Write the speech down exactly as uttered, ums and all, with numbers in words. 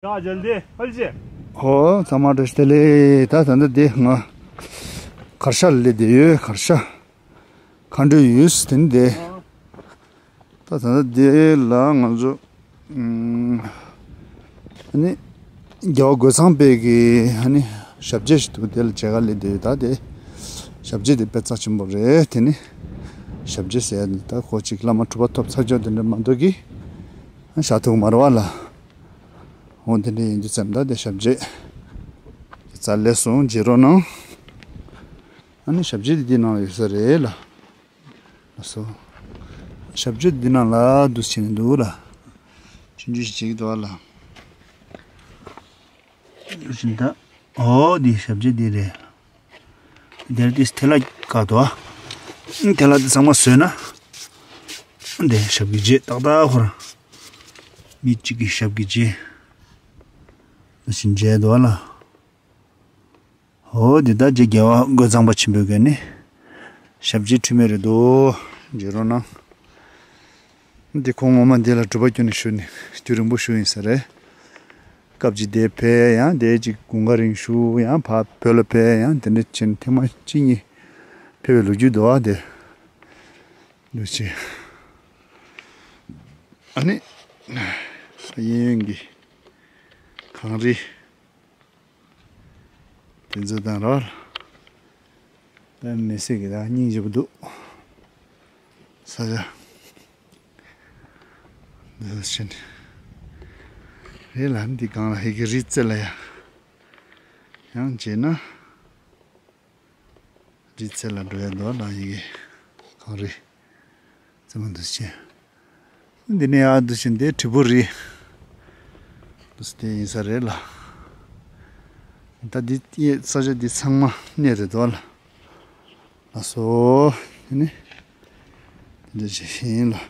ཡ་ཇལ་དེ་ཧལ་ཅེ། ཧོ་ཚང་མ་བཀྲ་ཤིས་བདེ་ལེགས། ད་ད་ལྟ་དེ་ང་གར་ཤ་ལ་སླེབས་བསྡད་ཡོད། གར་ཤ་མཁའ་འགྲོའི་ཡུལ་དེ་ནི་དེ། ད་ད་ལྟ་དེ་ལ་ང་ཚོ་ཨ་ནི་རྒྱལ་བ་རྒོད་ཚང་པའི་གི་ཨ་ནི་ཞབས་རྗེས་ཤིག་འདུག་དེ་ལ་མཇལ་ཁ་སླེབས་བསྡད་ཡོད། ད་དེ་ཞབས་རྗེས་དེ་དཔེ་རྩ་ཆེན་པོ་རེད། དེ་ནི་ཞབས་རྗེས་ཟེར་ཡ་ནི་ད་ཁོ་ཅིག་བླ་མ་གྲུབ་པ་ཐོབ་ཚར་ཆོག་དེ་འདྲ་མ་གཏོགས་ཀི་ཨ་ཞག་ཐུག་མ་རེད་བ་ལ། འོ་དེ་འདྲ་ཡིན་དུས་ཙམ་ད་དེ་ཞབས་རྗེས་རྩ་ལས་སོང་བརྗེད་རོགས་གནང་། ཨ་ནི་ཞབས་རྗེས་དེ་འདི་ནང་ཡོད་ས་རེད་ལ། ལགས་སོ། ཞབས་རྗེས་འདི་ནང་ལ་འདུག་བྱས་ནས་འདུག་ལ། ཆུང་ཆུང་ཞིག་བྱེད་ཀྱི་འདུག་ལ། འདུག་བྱས་ད། འོ་འདི་ཞབས་རྗེས་འདི་རེད། དེར་དེ་ཐལ་བ་བཀག་འདུག་ཨ། ཐལ་བ་དེ་ཚང་མ་བཟོས་ན། འདི་ཞབས་ཀྱི་རྗེས་ཏག་ཏག་ཁོ་རང་། མི་གཅིག་གི་ཞབས་ཀྱི་རྗེས། འདུག་བྱས་མཇལ་འདུག་ལ། འོ་འདི་ད་རྗེ་རྒྱལ་བ་རྒོད་ཚང་པ་ཆེན་པོའི་གི་ནི་ཞབས་རྗེས་འཁྲུལ་མེད་རེད་འདུག་མཇལ་རོགས་གནང་། འདི་ཁོང་ངོ་མ་འདི་ལ་སྒྲུབ་པ་སྐྱོན་ནས་བཞུགས་ནས་རྒྱུན་རིང་པོ་བཞུགས་ཡིན་ས་རེད། སྐབས་ཅིག་འདིར་ཕེབས་ཡང་འདིར་ཅིག་དགུན་ཁ་རིང་བཞུགས་ཡང་ཕར་བོད་ལ་ཕེབས་ཡང་དེ་འདྲ་བྱས་ནས་ཐེངས་མ་གཅིག་གཉིས་ཕེབས་པའི་ལོ་རྒྱུས་འདུག་ཨ་དེ། འདུག་བྱས། ཨ་ནི། གཡས་གཡོན་གྱི་གངས་རི། དེ་ཚོ་དང་རོ། ད་མི་སྲིད་ཀྱི་ད་སྙིང་རྗེ་པོ་འདུག་ས་ཆ་འདི་ཚོ་ཕྱིན། རེད་ལ་འདི་སྒང་ལ་ཧི་གི་རི་རྩེ་ལ་ཡ། ཡང་བྱས་ན། རི་རྩེ་ལ་འགྲོ་ཡ་འདུག་ལ་ཡི་གེ་གངས་རི་རྩེ་མོ་འདུག་ཅེ། འདི་ནས་ཡར་འདུག་ཅེ་འདི་དྲིལ་བུ་རི་འདུག་དེ་ཡིན་ས་རེད་ལ། ད་འདི་ཡི་ས་ཆ་འདི་ཚང་མ་གནས་རེད་འདུག་ལ། ལགས་སོ། དེ་ནི་འདི་འདྲ་ཅིག་ཡིན་ལ།